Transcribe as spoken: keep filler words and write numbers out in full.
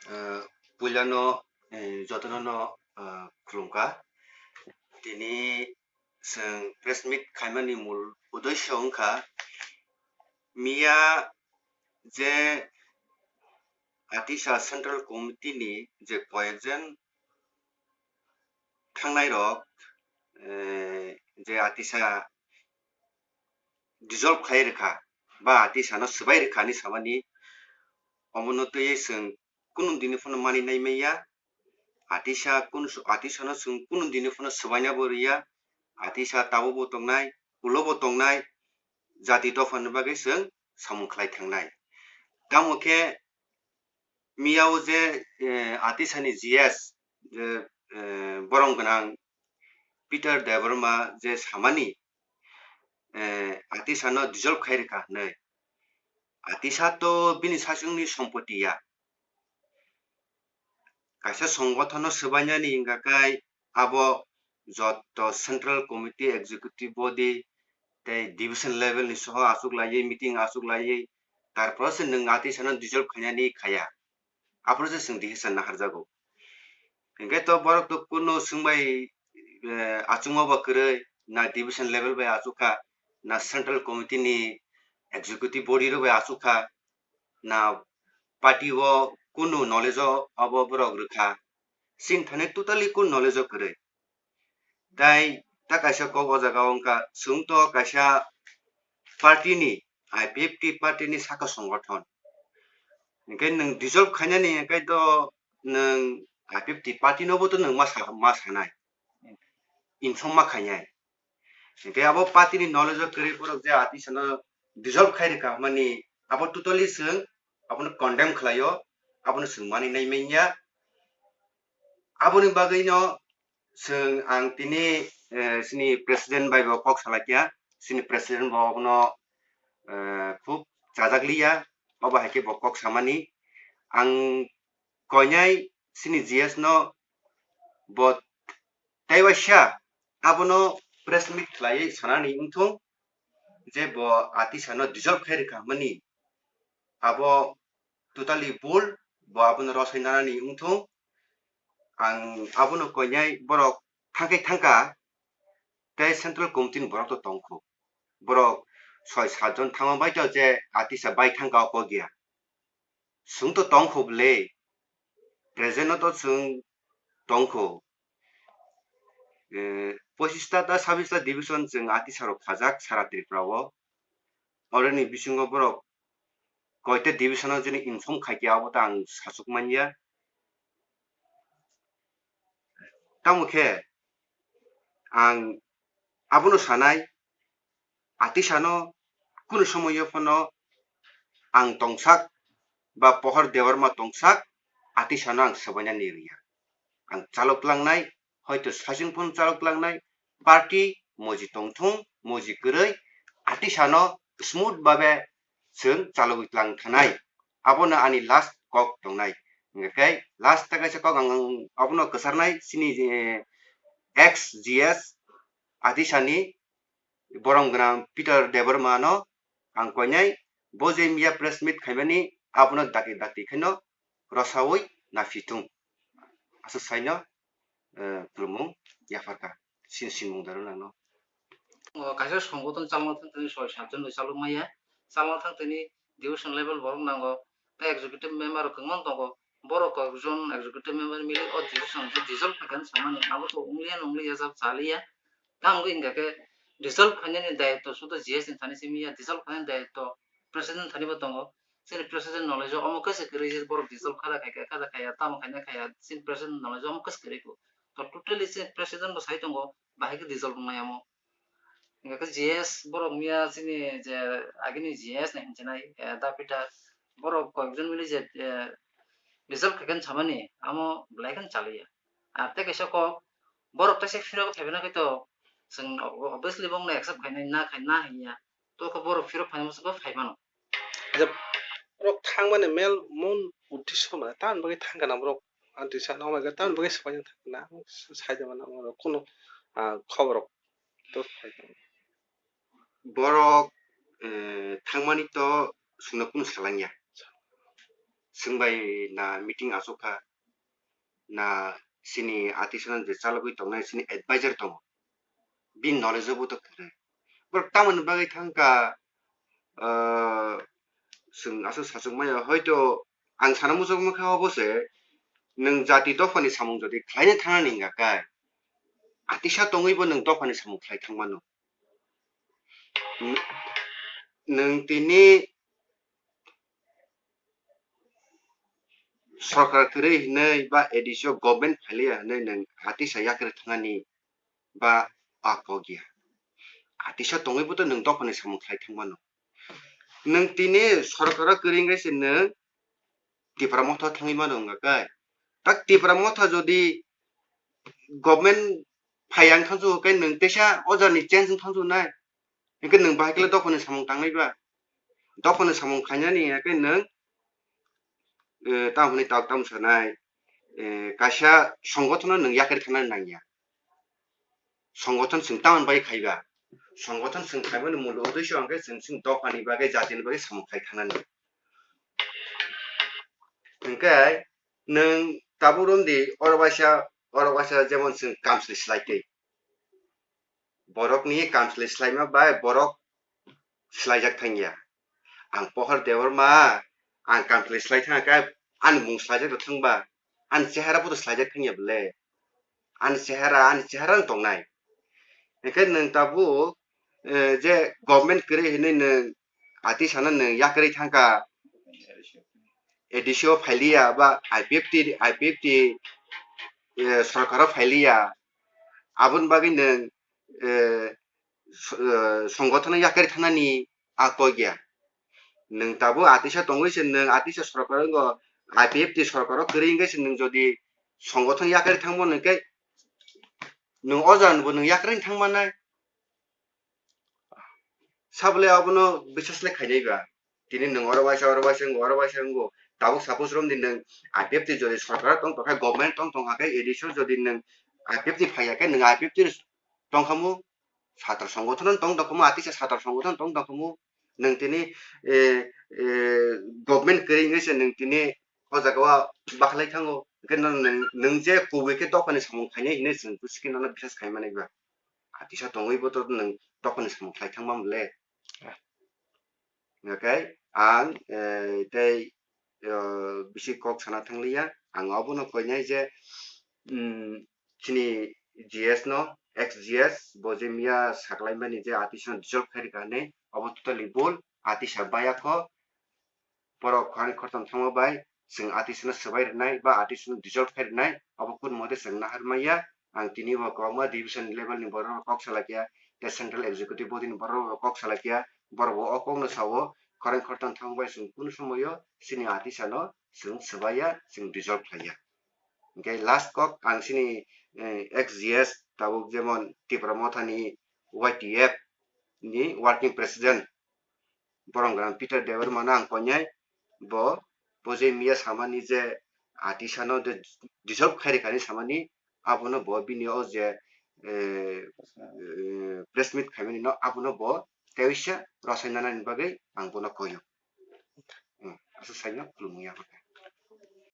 Ah, puilano, eh, jotono no, ah, khulumkha. Tini chwng press meet khaimani mul uddesyo wngkha, miya je Atisa Central Committee ni je koyekjon thangnairok, eh, je Atisa dissolve khai rwkha ba Atisa no swbai rwkha hinwi samani, omono twiwi chwng kunu dini phano mani nai manya. Atisa kunu, Atisa no chwng kunu dini phano swbaina bo rwya. Atisa tabuk bo tongnai, ulo bo tongnai, jati dopha ni bagwi chwng samung khlai thangnai. Tamo khe miya o je, eh, Atisa ni G S, je, eh, borom gwnang Peter Debbarma je samani, eh, Atisa no dissolve khai rwkha hinwi. Atisa to bini sasongni sompoti ya. Kaisa songothono swbainani hingkha khe abo joto Central Committee, Executive Body tei Division level ni soho achuk laiwi, meeting achuk laiwi, tarpore se nwng Atisano dissolve khainani khaya. Aphuru se chwng decision naharjago. Hinkhe to borok to kuno swngbai, eh, achukma bo kwrwi, na division level bai achukha, na Central Committee ni Executive Body rok bai achukha, na party o kunu knowledge o abo borok rwkha. Chini thani totally kunu knowledge o kwrwi. Tai ta kaisa kok o jaga o wngkha, chwng to kaisa party ni, I P F T party ni saka songothon. Hinkhe nwng dissolve khainani hinkhe to nwng I P F T party no bo to nwng ma sa-, ma sanai. Inform ma khainai. Hinkhe abo party ni knowledge o kwrwi borok je Atisano dissolve khai rwkha hwnmani abo totally chwng abono condemn khlaio, abono chwng mani nai manya. Aboni bagwino chwng ang tini, eh, chini president bai bo kok salai kha, chini president bo abono, eh, khub chajak liya, obo hai khe bo kok samani. Ang koinai chini G S no bo tei waisa abono press meet khlaiwi sanani wngthung je bo Atisano dissolve khai rwkha hwnmani abo totally bul, bo abono rosai nanani wngthung. Ang abono koinai borok thangkai thangkha tei Central Committee ni borok to tongkho. Borok soi sat jon thangma bai to je Atisa bai thangkha o kok ya. Chwng to tongkho bwle, present no to chwng tongkho. Eh, pochista ta sabista division chwng Atisa rok khajak sara Tripura o. Oroni bisingo borok koita division o jini inform khai khe abo ta ang sachuk manya. Tamo khe ang abono sanai, Atisano kunu somoyo phano ang tongsak ba Pohor Debbarma tongsak, Atisano ang swbaina ni rwya. Ang chalok langnai, hoito sachwng phano chalok langnai, party moji tongthung, moji kwrwi, Atisano smooth babe chwng chalogwi tlang thanai. Abono ani last kok tongnai. Hingkhe last ta kaisa kok ang abono kwcharnai chini, eh, ex G S Atisani borom gwnang Peter Debbarma no ang koinai bo je media press meet khaimani abono dakti dakti khaino rosaui naphithung. Aswk saino, eh, khulumung yapharkha. Sin sinmung daro nangno. O kaisa songothon chalma thang tini soi sat jon bai chalok maya. Chalma thang tini division level borok nango. Tei executive member rok kwbangma tongo. Borok kok jon executive member mili o decision khe dissolve khaikha samani. Abo to wngliya nwngliya jab chaliya. Tamo wngkha khe dissolve khainani dayitto sudo G S ni thani simi ya, dissolve khainani dayitto president thani bo tongo. Chini president knowledge o omo khe se kwrwi je borok dissolve kha da khai kha, kha da khaiya, tamo khaina khaiya, chini president knowledge o omo khe se kwrwi kho. To totally chini president bo sai tongo, bahai khe dissolve wngnai omo. Hingkha khe G S borok miya chini je agini G S ni hinchinai, eh, da Peter borok koyekjon mili je, eh, dissolve khaikhe samani, amo belai kheno chaliya. Ar tei kaisa kok, borok teisa phirok phaimani khe to chwng obviously bongno accept khainai, na khai, na hinya. To khe borok phirok phaimani muchungkhe phaimano. Je borok thangmani mel mun uddesyo mane, tamoni bagwi thangkha na borok, Atisa no homai khe tamoni bagwi swbaina thangkha na, ang saida mano borok kunu, ah, khobor rok to phai tong. Borok, eh, thangmani to chwngno kunu salangya. chwng bai na meeting achuk kha, na chini atisano je chalogwi tongnai chini advisor tongo, bini knowledge o bo to kwrwi. Borok tamoni bagwi thang kha, ah, chwng aswk sachwk maya, hoito ang sana muchung mankha obo se, nwng jati dophani samung jodi khlaina thangnani hwnkha khe, atisa tongwibo nwng dophani samung khlai thang mano. Nwng, nwng tini sorkar kwrwi hinwi ba A D C o government phailiya hinwi nwng atisa yakarwi thangnani ba a kok ya. Atisa tongwibo to nwng dophani samung khlai thang mano. Nwng tini sorkaro kwrwi wngkhe se nwng Tipra Motha thangwi mano wngkha khe. Tak Tipra Motha jodi government phai ang thangsu khe nwng teisa o jani change wng thangsu nai. Hwnkhe nwng bahai khe dophani samung tangnai ba? Dophani samung khainani hwnkhe nwng, eh, tamo hwnwi tok tamo sanai, eh, kaisa songothono nwng yakarwi thangnani nangya. Songothan chwng tamoni bagwi khaiba? Songothan chwng khaimani mul uddesho hwnkhe chwng chwng dophani bagwi, jatini bagwi samung khai thangnani. Hwnkhe nwng tabuk romdi oro waisa, oro waisa jemon chwng kamchwlwi swlai twi. Borokni kamchwlwi swlaima bai borok swlaijak thangya. Ang Pohor Debbarma, ang kamchwlwi swlai thangkhe ani mung swlaijak tongthangba, ani chehara bo to swlaijak thangya bwle. Ani chehara, ani chehara no tongnai. Hwnkhe nwng tabuk, eh, je government kwrwi hinwi nwng atisano nwng yakarwi thangkha, A D C o phailiya ba I P F T, I P F T, eh, sorkaro phailiya. Aboni bagwi nwng, eh, s-, eh, songothono yakarwi thangnani a kok ya. Nwng tabuk atisa tongwi se nwng atisa sorkar wngkha, I P F T sorkaro kwrwi wngkhe se nwng jodi songothono yakarwi thangmano hwnkhe nwng o jagani bo nwng yakarwi thangmannai. Sabole abono biswas le khainai ba. Tini nwng oro waisa, oro waisa wngo, oro waisa wngo. Tabuk suppose romdi nwng I P F T jodi sorkar tong tongkha, government tong tongkha khe, A D C o jodi nwng I P F T phaiya khe, nwng I P F T tongkhamu, satra songothono tong tongkhamu, atisa satra songothono tong tongkhamu. Nwng tini, eh, eh, government kwrwi wngwi se nwng tini o jaga o bakhlai thango. Hwnkhe nwng, nwng je kubui khe dophani samung khainai hinwi chwng busi khe nono biswas khaimani ba. Atisa tongwi bo to nwng dophani samung khlai thangma mole. Hwnkhe ang, eh, tei, eh, bisi kok sana thangliya. Ang obono koinai je, mm, chini G S no, ex G S, bo je miya saklaimani je atisano dissolve khairikha hinwi, obo totally bul, atisa bayakho, borok khorang khortam thangma bai chwng atisano swbai rwnai ba atisano dissolve khai rwnai, obo kun mode chwng nahar maya. Ang tini bo kwbangma division level ni borok rok kok salai kha, tei central executive body ni borok rok kok salai kha, borok bo o kok no sao, khorang khortam thangma bai chwng kunu somoyo chini atisano chwng swbaiya, chwng dissolve khlaiya. Hwnkhe last kok ang chini, eh, ex G S tabuk jemon Tipra Motha ni Y T F ni working president Boromgran Peter Debbarma no ang koinai, bo, bo je miya samani je atisano je dissolve khairikha hinwi samani, abono bo bini o je, eh, eh, press meet khaimani no abono bo teisa rwchapna nani bagwi ang bono koio. Hmm, aswk saino khulumung ya.